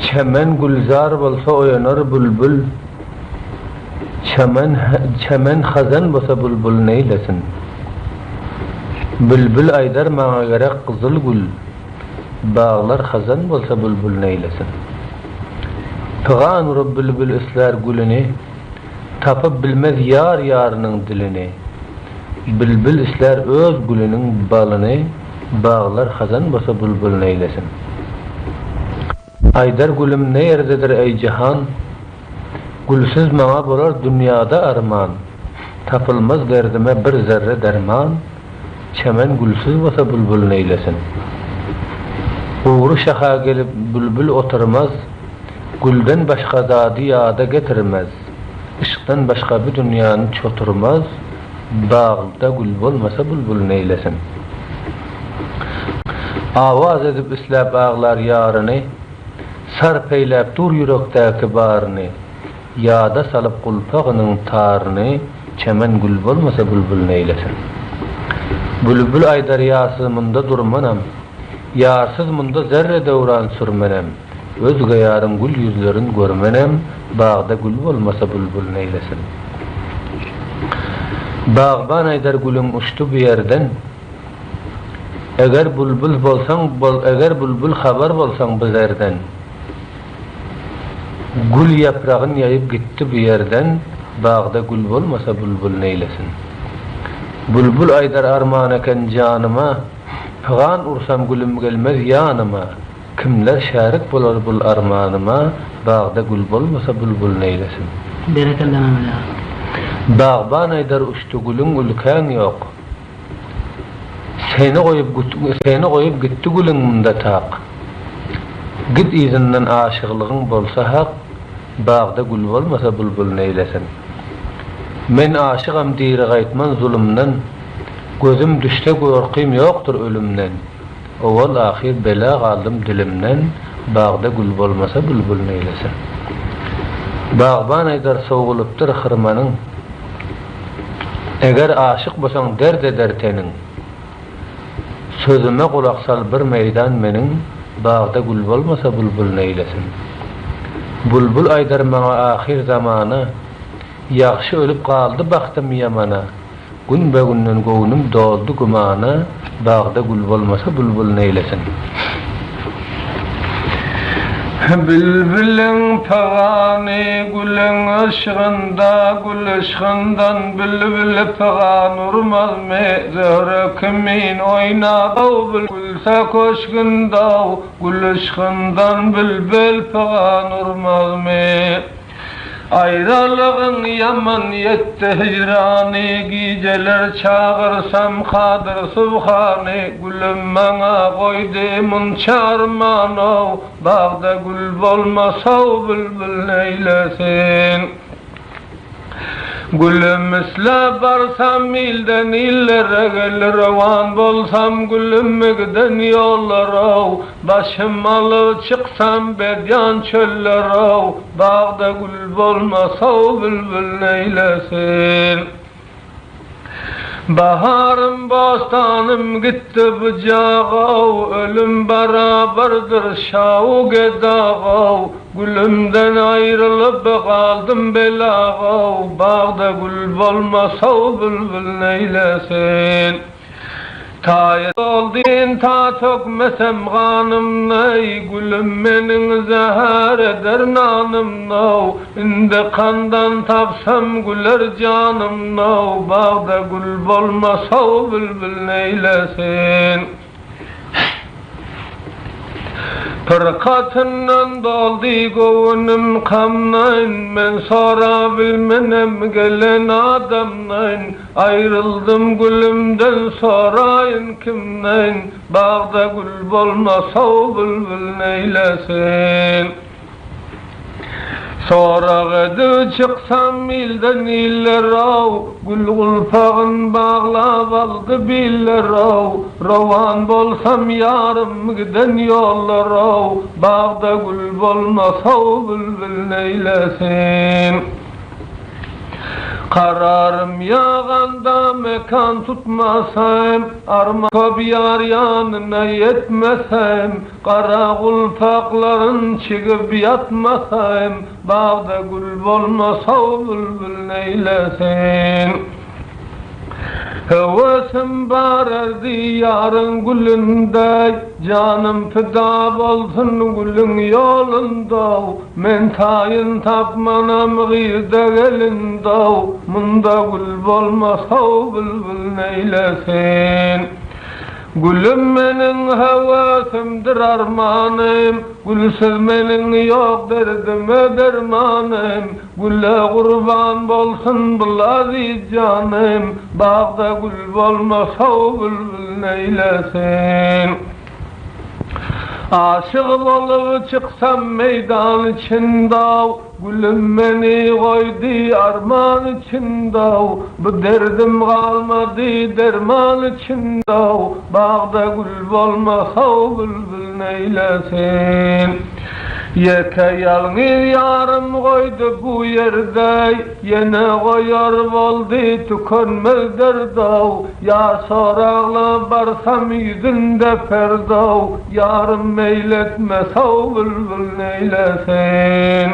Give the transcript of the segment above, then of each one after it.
Çemen gülzar bolsa oýanar bülbül, Çemen çemen hazan bolsa bülbül neýlesin? Bülbül aýdar maňa gerek gyzyl gül, Baglar hazan bolsa bülbül neýlesin? Pygan urup bülbül islär gülüni, Tapyp bilmez ýar ýarynyň dilini. Bilbil islär öz gülüniň balyny, Baglar hazan bolsa bülbül neýlesin? Aýdar gülüm ne ýerdedir eý jahan, Gülsüz maňa bolar dünýada arman, Tapylmaz derdime bir zerre derman, Çemen gülsüz bolsa bülbül neýlesin? Gury şaha gelip bülbül oturmaz, Gülden başga zady ýada getirmez, Yşkdan başga bu dünýäni çoturmaz, Bagda gül bolmasa bülbül neýlesin? Awaz edip isläp aglar ýaryny, Sarp eýläp dur ýürekdäki baryny, Ýada salyp gulpagynyň taryny, Çemen gül bolmasa bülbül neýlesin? Bülbül aýdar ýarsyz munda durmanam, Ýarsyz munda zerre döwran sürmenem. Özge ýaryň gül ýüzlerin görmenem, Bagda gül bolmasa bülbül neýlesin? Bagban aýdar gülüň uçdy bu ýerden, Eger bülbül bolsaň, eger bülbül habar bolsaň bu zerden. Gül ýapragyn ýaýyp gitdi bu ýerden, Bagda gül bolmasa bülbül neýlesin? Bülbül aýdar arman eken janyma, Pygan ursam gülüm gelmez ýanyma. Kimler şärik bolar bul armanyma, Bagda gül bolmasa bülbül neýlesin. Berekella Mehmet aga. Bagban aýdar uçdy gülüň ülkäň ýok. Seni goýup seni goýup gitdi gülüň munda tak. Git yzyndan aşyklygyň bolsa hak, Bagda gül bolmasa bülbül neýlesin. Men aşygam diri gaýtman zulumdan, Gözüm düşse gorkym ýokdur ölümden. Owal-ahyr bela galdym dilimden, Bagda gül bolmasa bülbül neýlesin. Bagban aýdar sowulypdyr hyrmanyň, Eger aşyk bolsaň dert eder teniň. Sözüme gulak sal bir meýdan meniň, Bagda gül bolmasa bülbül neýlesin. Bülbül aýdar maňa ahyr zamana, Ýagşy ölüp galdy bagtym ýamana. Günbe-günden göwnüm doldy gümana, Bagda gül bolmasa bülbül neýlesin. Bilbiliň pygany gülüň yşgynda, Gül yşgyndan bilbil pygan urmazmy? Zöhre kimin oýnap gülse köşgünde, Gül yşgyndan bilbil pygan urmazmy? Aýralygyň ýaman ýetdi hijrany, Gijeler çagyrsam Kadyr Subhany, Gülüm maňa goýdy munça arman-ow, Bagda gül bolmasa-ow bülbül neýlesin. Gülüm isläp barsam ilden illere gel rowan bolsam gülüm giden ýollara-ow, Başym alyp çyksam bedýan çöllere-ow, Bagda gül bolmasa-ow bülbül neýlesin. Baharym bostanym gitdi bu caga-ow, Ölüm barabardyr şa-u gedaga-ow, Gülümden aýrylyp galdym belaga-ow, Bagda gül bolmasa-ow bülbül neýlesin. Taýy doldyn ta tökmesem ganymny, Gülüm meniň zäher eder nanymny-ow, Indi kandan tapsam güler janymny-ow, Bagda gül bolmasa-ow bülbül neýlesin. Pyrkatyndan doldy göwnüm kamdan, Men sorabilmenem gelen adamdan, Aýryldym gülümden soraýyn kimden, Bagda gül bolmasa bülbül neýlesin. Sorag edip çyksam ilden iller-ow, Gül gulpagyn baglap aldy biller-ow, Rowan bolsam ýarym giden ýollar-ow, Bagda gül bolmasa-ow bülbül neýlesin. Kararym ýaganda mekan tutmasam, Arman köp ýar ýanyna ýetmesem, Gara gulpaklaryn çigip ýatmasam, Bagda gül bolmasa bülbül neýlesin. Höwesim bar erdi ýaryň gülünde, Janym pida bolsun gülüň ýolunda, Men taýyn tapmanam gyzda gelinde, Munda gül bolmasa bülbül neýlesin. Gülüm meniň höwesimdir armanym, Gülsüz meniň ýok derdime dermanym, Güle gurban bolsun bul aziz janym, Bagda gül bolmasa bülbül neýlesin. Aşyk bolup çyksam meýdan içinde, Gülüm meni goýdy arman içinde, Bu derdim galmady derman içinde, Bagda gül bolmasa bülbül neýlesin. Ýeke ýalňyz ýarym goýdy bu ýerde, Ýene goýar boldy tükenmez derdow, Ýar soragla barsam ýüzünde perdow, Ýarym meýl etmese bülbül neýlesin.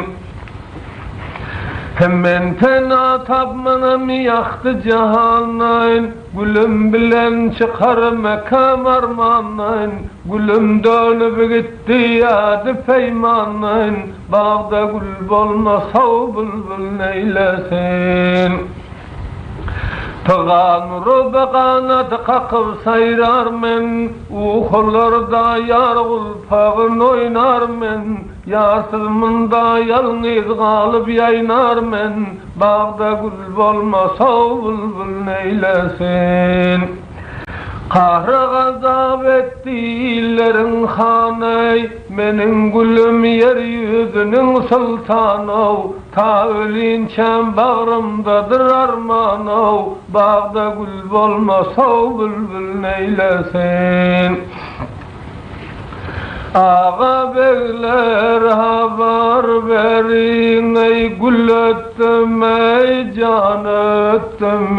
Men pena tapmanam ýagty jahandan, Gülüm bilen çykar mekam armandan, Gülüm dönüp gitdi ýady peýmandan, Bagda gül bolmasa bülbül neýlesin. Pygan urup ganat kakyp saýrar men, Ukylarda ýar gulpagyn oýnar men, Ýarsyz munda ýalňyz galyp ýaýnar men, Bagda gül bolmasa bülbül neýlesin. Gahry-gazap etdi illeriň hany, Meniň gülüm ýer ýüzüniň soltany, Ta ölinçäm bagrymdadyr armany, Bagda gül bolmasa bülbül neýlesin. Aga begler habar beriň eý gül ötdüm eý jan ötdüm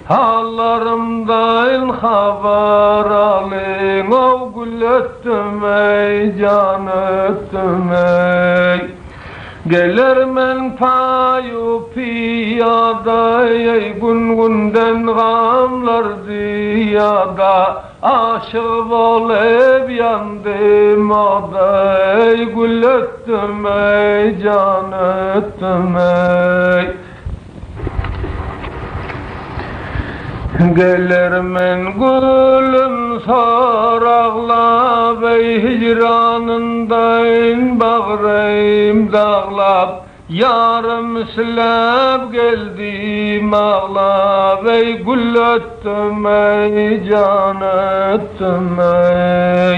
Hallarymdan habar alyň ow gül ötdüm eý jan ötdüm eý Geler men paýu pyýada eý gün günden gamlar zyýada Aşyk bolup ýandym oda-eý, Gül ötdüm-eý, jan ötdüm-eý. Geler men gülüm soraglap-eý, Hijranyndaýyn bagrym daglap. Ýarym isläp geldim aglap eý gül ötdüm eý jan ötdüm eý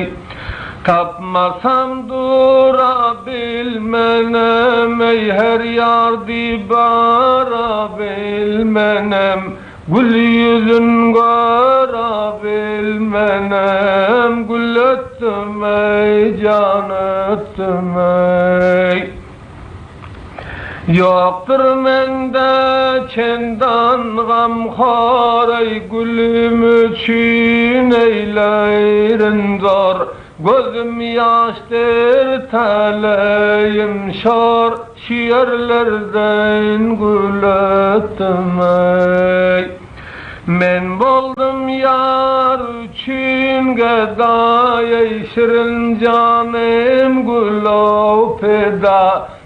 Tapmasam dura bilmenem eý her ýar diýip bara bilmenem Gül ýüzün göra bilmenem gül ötdüm eý jan ötdüm eý. Ýokdur mende çendan gamhor eý gülüm üçin eýläýrin zor Gözüm ýaşdyr täleýim şor şu ýerlerden gül ötdüm eý Men boldum ýar üçin gedaý eý şirin janym gülow pida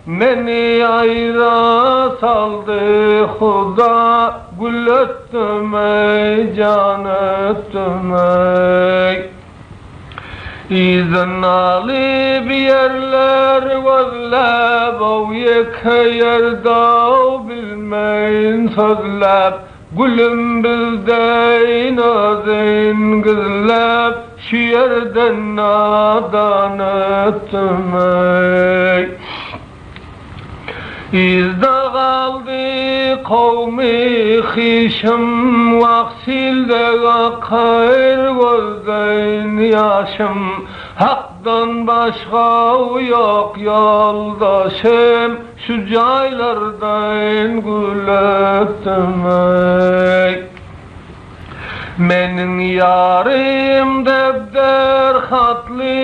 Meni aýra saldy Huda gül ötdüm eý jan ötdüm eý Yzyn alyp ýerler gözläp ow ýeke ýerde-ow bilmeýin sözläp Gülüm bizdeýin özün gizläp, Şu ýerden nadan ötdüm-eý. Yzda galdy kowmy hyşym, Wah sildek akar gözden ýaşym. Hakdan başga ýok ýoldaşym, Şu jaýlardan gül ötdüm eý. Meniň ýarym depder hatly,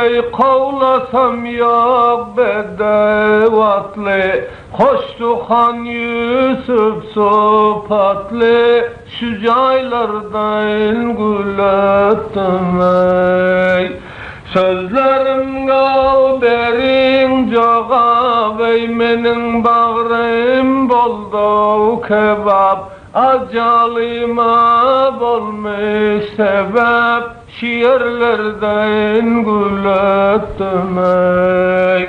Eý, kowlasam ýok bedew atly, Hoş suhan Ýusup sypatly, Şu jaýlardan gül ötdüm, eý. Sözlerimge beriň jogap, Eý, meniň bagrym boldy kebap. Ajalyma bolmuş sebäp, Şu ýerlerden gül ötdüm-eý.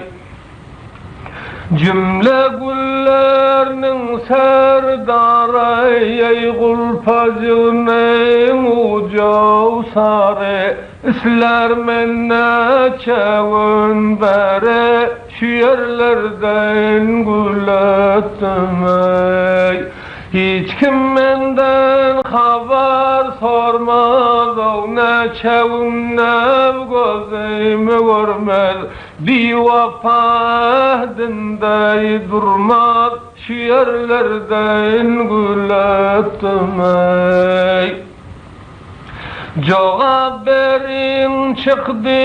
Jümle güllerniň serdary, Eý, gulpajygynyň ujaw sary, Islär men näçe gün bäri, Şu ýerlerden gül ötdüm-eý. Hiç kim menden habar sormaz-ow, Näçe günläp gözümi görmez. Biwepa ähdinde durmaz, Şu ýerlerden gül ötdüm-eý. Jogap beriň çykdy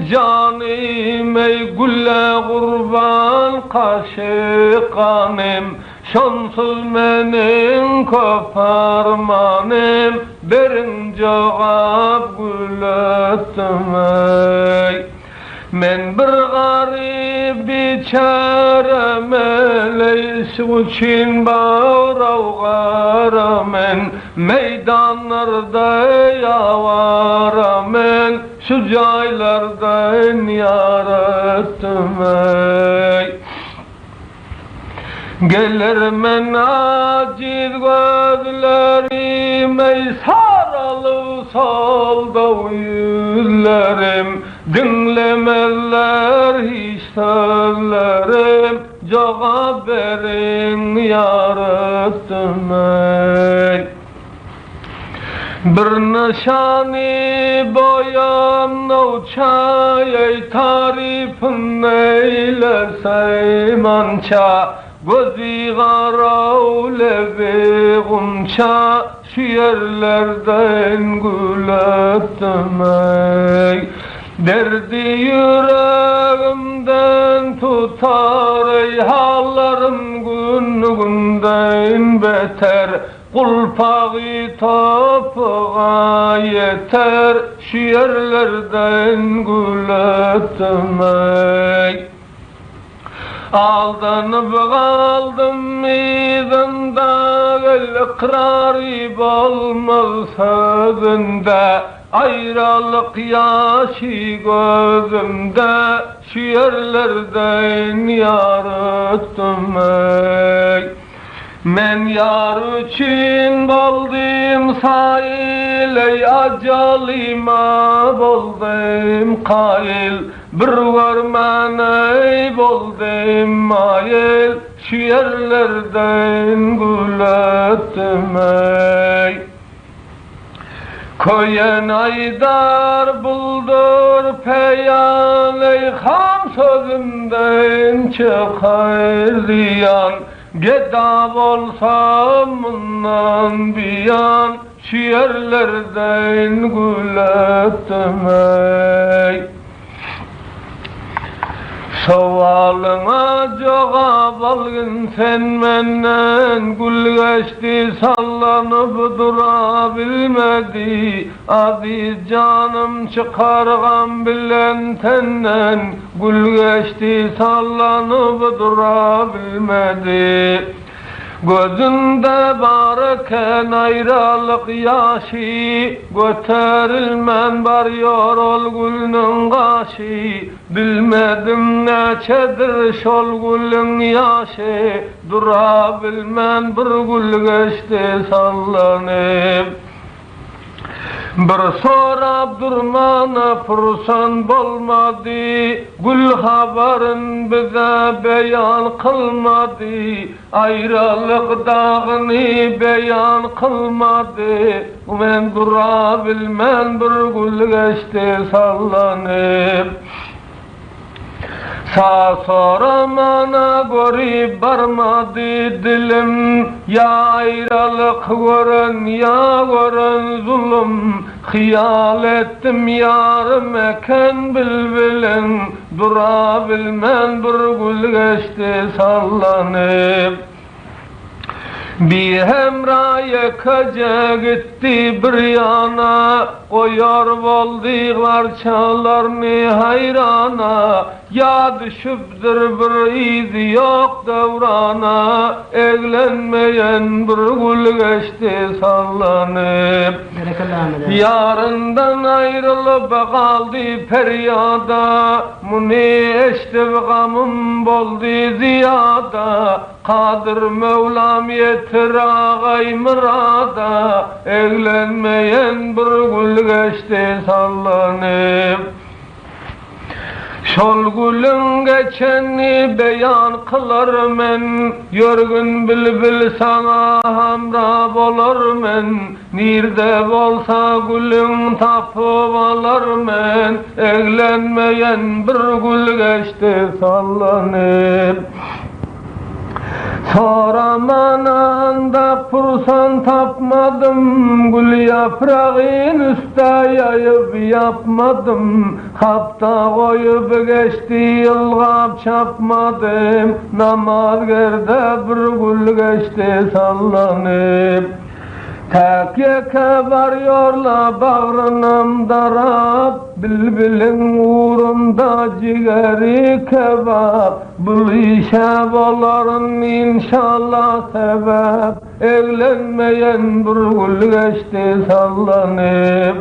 janym, Eý, güle gurban kaşy ganym. Şonsuz meniň köp armanym, Beriň jogap gül ötdüm-eý. Men bir garyp biçäre men, Eý, yşk üçin bagraw gara men, Meýdanlarda ýawara men, Şu jaýlardan ýar ötdüm-eý. Geler men ajiz gözlerim, Eý, saralyp soldy ýüzlerim, Diňlemezler hiç sözlerim, Jogap beriň ýar ötdüm-eý. Bir nyşany boýan nowça, Eý, tarypyn eýleseý monça, Gözi garaw, lebi gunça, Şu ýerlerden gül ötdüm-eý. Derdi ýüregimden tutar, Eý, hallarym gün-günden beter, Gulpagy topuga ýeter, Şu ýerlerden gül ötdüm-eý. Aldanyp galdym yzynda, El ykrary bolmaz sözünde, Aýralyk ýaşy gözümde, Şu ýerlerden ýar ötdüm-eý. Men ýar üçin boldum saýyl, Eý, ajalyma boldum kaýyl, Bir görmäne boldum maýyl, Şu ýerlerden gül ötdüm-eý. Köýen aýdar buldur peýan, Eý, han sözümden çykar zyýan, Geda bolsam mundan buýan, Şu ýerlerden gül ötdüm-eý. Sowalyňa jogap algyn sen menden, Gül geçdi sallanyp durabilmedi, Aziz janym çykar gam bilen tenden, Gül geçdi sallanyp durabilmedi. Gözünde bar eken aýralyk ýaşy, Göterilmän barýar ol gülüniň gaşy. Bilmedim näçedir şol gülüň ýaşy, Durabilmän bir gül geçdi sallanyp. Bir sorap durmana pursan bolmady, Gül habaryn bize beýan kylmady, Aýralyk dagyny beýan kylmady, Men durabilmän bir gül geçdi sallanyp. Sag soramana görüp barmady dilim, Ýa aýralyk gören, ýa gören zulum. Hyýal etdim ýarym eken bilbiliň, Durabilmän bir gül geçdi sallanyp. Bihemra ýekeje gitdi bir ýana, Goýar boldy barçalarny haýrana, Ýa düşüpdir bir yzy ýok döwrana, Eglenmeýen bir gül geçdi sallanyp. Ýaryndan aýrylyp galdy perýada, Muny eşdip gamym boldy zyýada, Kadyr Möwlam ýetir agaý myrada, Eglenmeýen bir gül geçdi sallanyp. Şol gülüň geçenni beýan kylar men, Ýörgün bilbil saňa hamra bolar men, Nirde bolsa gülüň tapyp alar men, Eglenmeýen bir gül geçdi sallanyp. Soraman andak pursan tapmadym, Gül ýapragyn üste ýaýyp ýapmadym, Hapda goýup geçdi ylgap çapmadym, Namazgerde bir gül geçdi sallanyp. Täk ýeke barýorla bagrynam darap, Bilbiliň ugrunda jigeri kebap, Bul işe bolaryn inşallah sebäp, Eglenmeýen bir gül geçdi sallanyp.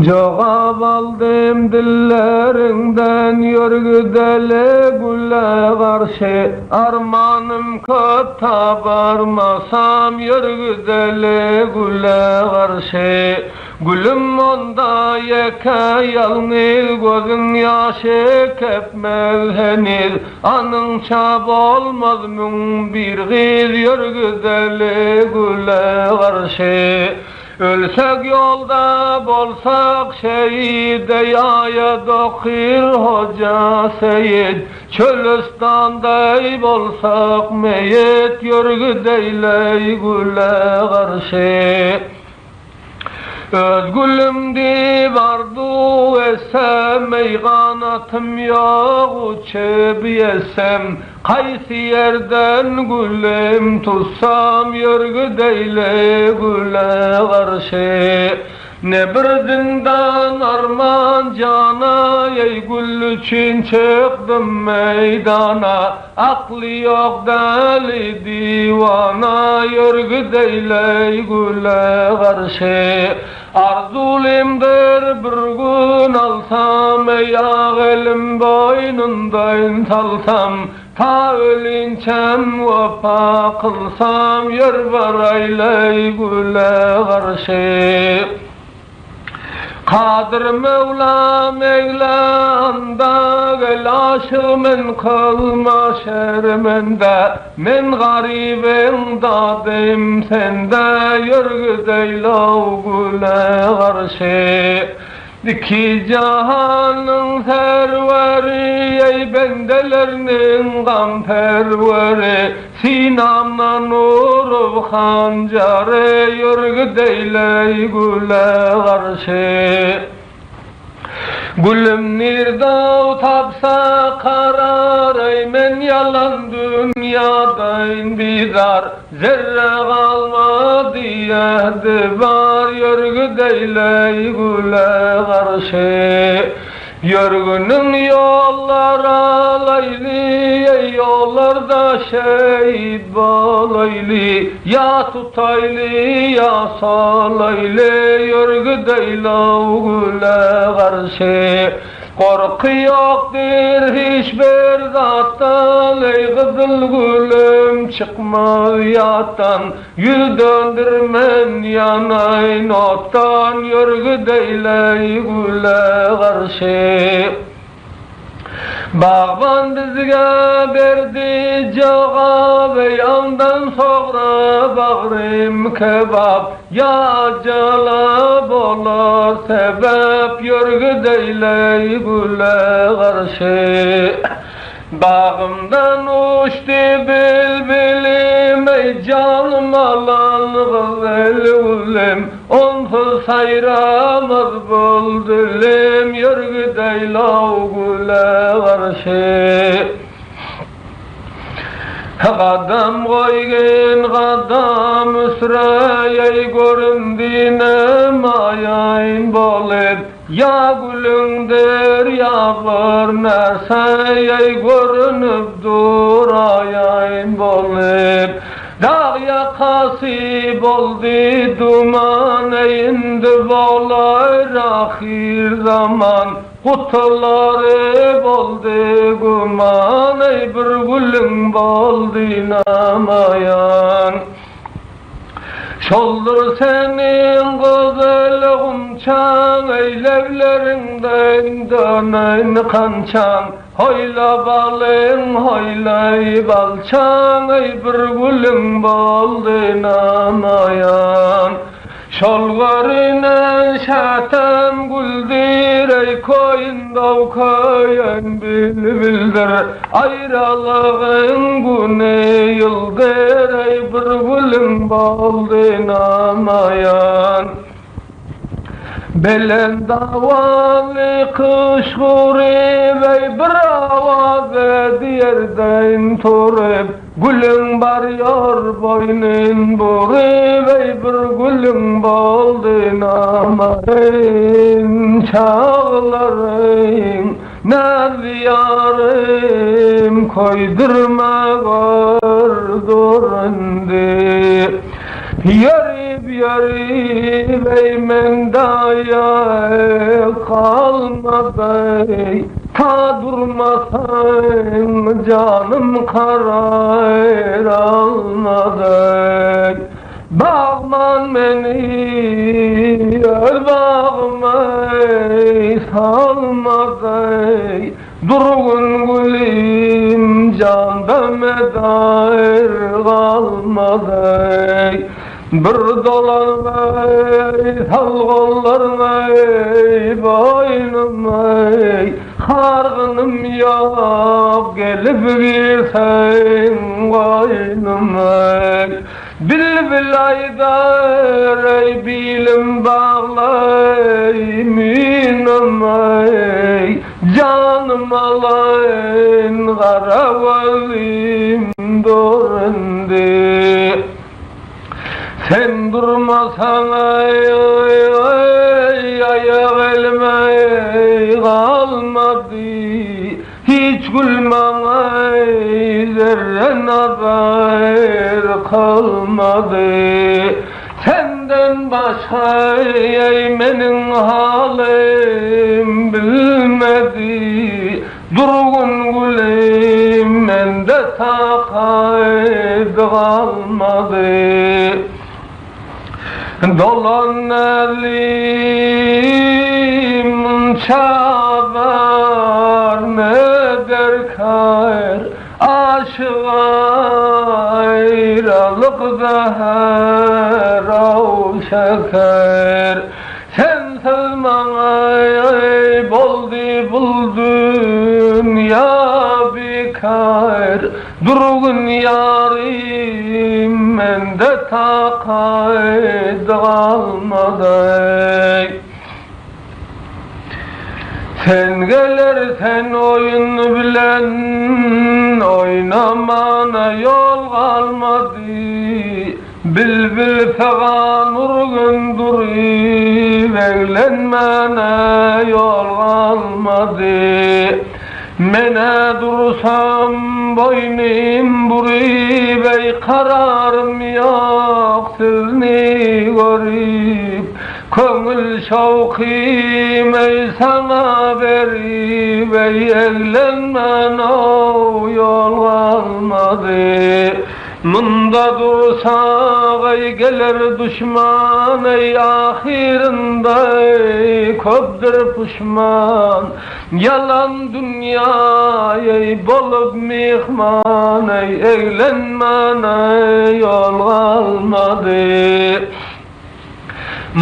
Jogap aldym dilleriňden Ýör gideli güle garşy Armanym köp tabarmasam Ýör gideli güle garşy Gülüm onda ýeke ýalňyz Gözüň ýaşy kepmez heniz Anyňça bolmaz 1001 gyz Ýör gideli güle garşy Ölsek ýolda bolsak şehit Eý aýat okyr hoja seýit Çölüstanda eý bolsak meýit Ýör gideýleý güle garşy Öz gülüm diýip arzuw etsem Eý ganatym ýok uçup ýetsem Kaýsy ýerden gülüm tutsam Ýör gideýli güle garşy. Ne bir zindan arman jana Eý gül üçin çykdym meýdana Akly ýok däli diwana Ýör gideýli güle garşy. Arzuwlymdyr bir gün alsam, Eý ak elim boýnundaýyn salsam, Ta ölinçäm wepa kylsam, Ýör baraýlaý güle garşy. Kadyr Möwlam eýle anda, Gel aşyg men kylma şermende, Men garybyň dadym sende, Ýör gideýlow güle garşy. Iki jahanyň serweri, Eý bendelerniň gam perweri, Synamdan urup hanjary, Ýör gideýleý güle garşy. Gülüm nirde tapsa karar Eý men ýalan dünýadaýyn bizar Zerre galmady ähdi bar Ýör gideýleý güle garşy Ýörgüniň ýollar alaýly Eý ýollarda şehit bolaýly Ýa tutaýly ýa salaýly Ýör gideýli güle garşy. Gorky ýokdyr hiç bir zatdan, Eý gyzyl gülüm çykmaz ýatdan, Ýüz döndermen ýanaýyn otdan, Ýör gideýleý güle garşy. Bagban bizge berdi jogap, Eý ondan sogra bagrym kebap, Ýa ajala bolar sebäp, Ýör gideýleý güle garşy. Bagymdan uçdy bilbilim, Eý janym alan gyzyl gülüm, Onsuz saýramaz bul dilim, Ýör gideýlow güle garşy. Gadam goýgyn gadam üsre, Eý göründine maýaýyn bolup, Ýa gülüňdir, ýa bir närse, Eý görünip dur aýaýyn bolup. Dag ýakasy boldy duman, Eý indi bolar ahyr zaman, Gutulary boldy güman, Eý bir gülüň boldy namaýan. Şoldur seniň gyzyl gumçaň, Eý lebleriňden döneýin kançaň, Hoýla balyň, hoýlaý balçaň, Eý bir gülüň boldy namaýan. Şol görünen şatam güldür, Eý koýundaw köýen bilbildir. Aýralygyň güni ýyldyr, Eý bir gülüň boldy namaýan. Belent awazly gyş guryp, Eý bir awaz diýerdeýin turup, Gülüň barýar boýnun burup, Eý bir gülüň boldy namaýyn Çaglaryň näzli ýarym Köýdürme gör dur indi. Ýörip ýörip eý mende aýak galmady Ta durmasaň janym karar almady Bagban meni öz bagyma salmady Durgun gülüm janda medar galmady Bir dolanmaý sal gollarňy boýnuma Hargynym ýok gelip girseň goýnuma Bilbil aýdar eý bilim baglaý müýnüm eý Janym alaýyn gara gözüm dur indi Sen durmasaň eý eý aýak elime galmady Hiç gülmäň eý zerre nazar kylmady. Senden başga eý meniň halym bilmedi. Durgun gülüm mende takat galmady. Dolan elim munça azar ne derkar Aşyga aýralyk zäher aw şeker Sensiz maňa boldy bul dünýä bikar Durgun ýarym mende takat galmady. Sen gelersen oýun bilen oýnamana ýol galmady. Bilbil pygan urgun duryp eglenmäne ýol galmady. Men-ä dursam boýnym buryp eý kararym ýok sizni görüp. Köňül şowkym eý saňa berip eý eglenmän-ow ýol galmady. Munda dursak eý geler duşman eý ahyrynda eý köpdür puşman. Ýalan dünýä eý bolup myhman eý eglenmän eý ýol galmady.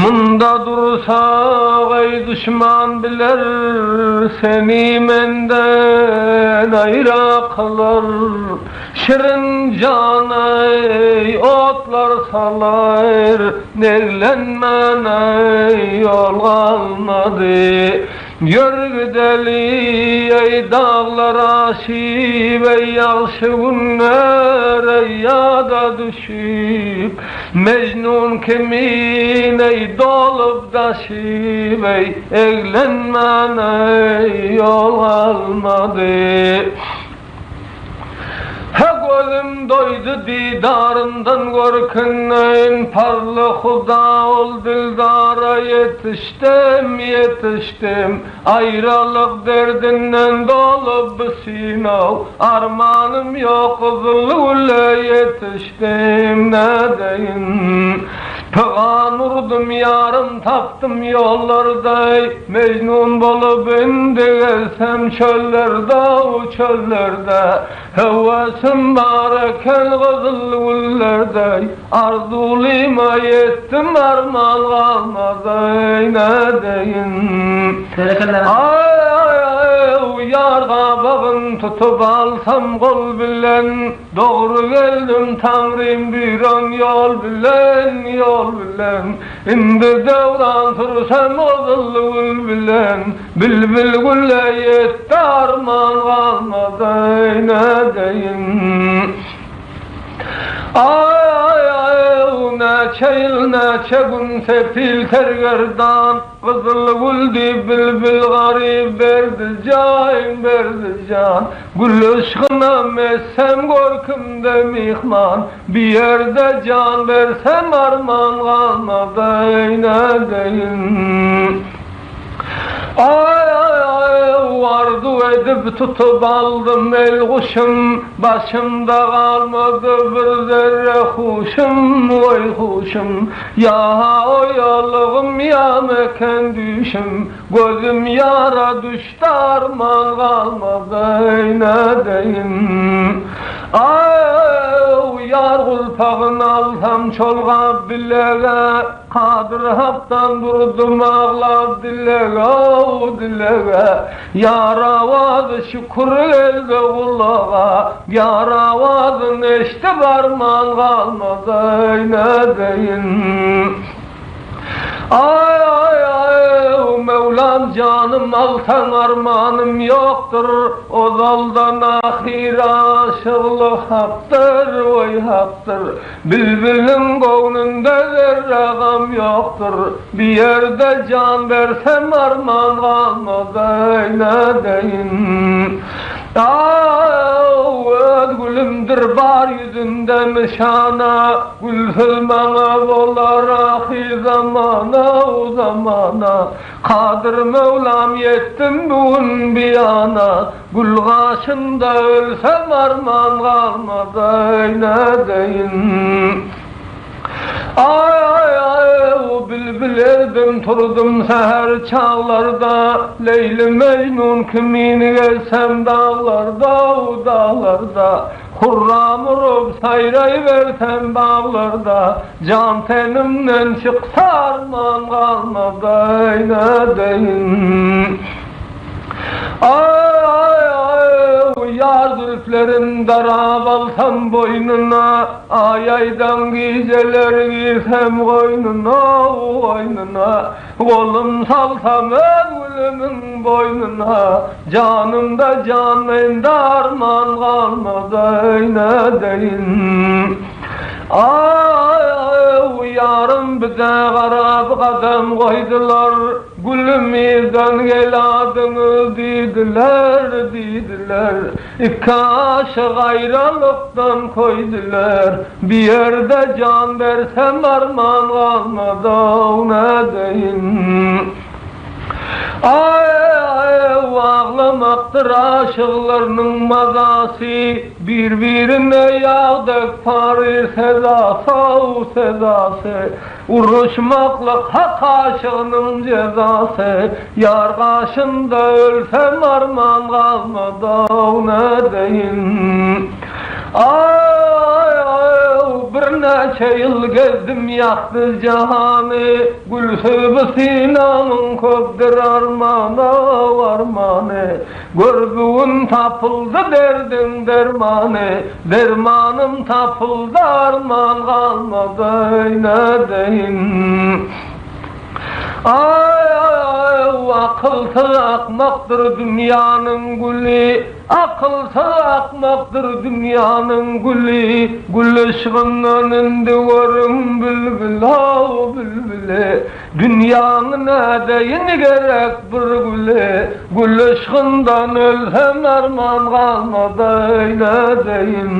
Munda dursak eý duşman biler, Seni menden aýra kylar. Şirin jan eý otlar salar, Eglenmän eý ýol galmady. Ýör gideli, eý, daglar aşyp, eý, ýagşy günler, eý, ýada düşüp, Mejnun kimin, eý, dolup daşyp, eý, eglenmän, eý, ýol galmady. He gözüm doýdy didaryndan görkünden, Pazly Huda ol dildara ýetişdim, ýetişdim. Aýralyk derdinden dolup bu synaw, Armanym ýok gyzyl güle ýetişdim, nädeýin. Pygan urdum ýarym tapdym ýollarda, Mejnun bolup indi gezsem çöllerde, çöllerde, Höwesim bar eken gyzyl güllerde, Arzuwlyma ýetdim arman galmady, nädeýin. Aý, ýar gabagyn tutup alsam gol bilen, Dogry geldim Taňrym buýran ýol bilen, ýol bilen. Indi döwran sürsem gyzyl gül bilen, Bilbil güle ýetdi arman galmady, nädeýin. Aý-aý-aý, näçe ýyl, näçe gün sepil sergerdan, Gyzyl gül diýip bilbil garyp berdi jan, berdi jan. Gül yşgyna messem görkümde myhman, Bi ýerde jan bersem arman galmaz-aý, nädeýin. Aý-aý-aý, arzuw edip tutup aldym elguşum, Başymda galmady bir zerre huşum, oý huşum. Ýa-ha oýalygym, ýa meken düýşüm, Gözüm ýara düşdi arman galmady, nädeýin. Aý, ýar gulpagyn alsam çolgap bilege, Kadyr Hakdan durdum aglap dilege, dilege. Ýar awazy şükür geldi gulaga, Ýar awazyn eşdip arman galmady, nädeýin. Aý-aý-aý, Möwlam janym alsaň armanym ýokdur, Ozaldan ahyr aşyklyk hakdyr, oý hakdyr. Bilbiliň göwnünde zerre gam ýokdur, Bi ýerde jan bersem arman galmaz-aý, nädeýin. Aý, öz gülümdir bar ýüzünde nyşana, Gülsüz maňa bolar ahyr zamana, zamana. Kadyr Möwlam ýetdim bu gün bi ýana, Gül gaşynda ölsem arman galmaz-aý, nädeýin. Aý-aý-aý, bilbil erdim turdum säher çaglarda, Leýli-Mejnun kimin gezsem daglarda, daglarda. Hurram urup saýraýbersem baglarda, Jan tenimden çyksa arman galmaz-aý, nädeýin. Aý-aý-aý, ýar zülplerin darap alsam boýnuna, Aý-aýdan gijeler girsem goýnuna, goýnuna. Golum salsam öz gülümiň boýnuna, Janymda jan mende arman galmaz-aý, nädeýin. Aý-aý, ýarym bize garap gadam goýdular, Gülüm irden gel adyňyz diýdiler. Diýdiler. Iki aşyk aýralykdan köýdüler. Bir ýerde jan bersem arman galmaz-ow, nädeýin. Aý-aý, aglamakdyr aşyklarnyň mazasy, Bir-birine ýag dek pary sezasy-ow, sezasy. Uruşmaklyk hak aşygynyň jezasy, Ýar gaşynda ölsem arman galmaz-ow, nädeýin. Aý-aý, birnäçe ýyl gezdim ýakdy jahany, Gülsüz bu synamyň köpdür arman-ow, armany. Gör bu gün tapyldy derdiň dermany, Dermanym tapyldy arman galmady, nädeýin. Aý-aý, akylsyz akmakdyr dünýäniň güli, Akylsyz akmakdyr dünýäniň güli, Gül yşgyndan indi görüň bilbil-ow, bilbili. Dünýäň nädeýin gerek bir güli, Gül yşgyndan ölsem arman galmaz-aý, nädeýin.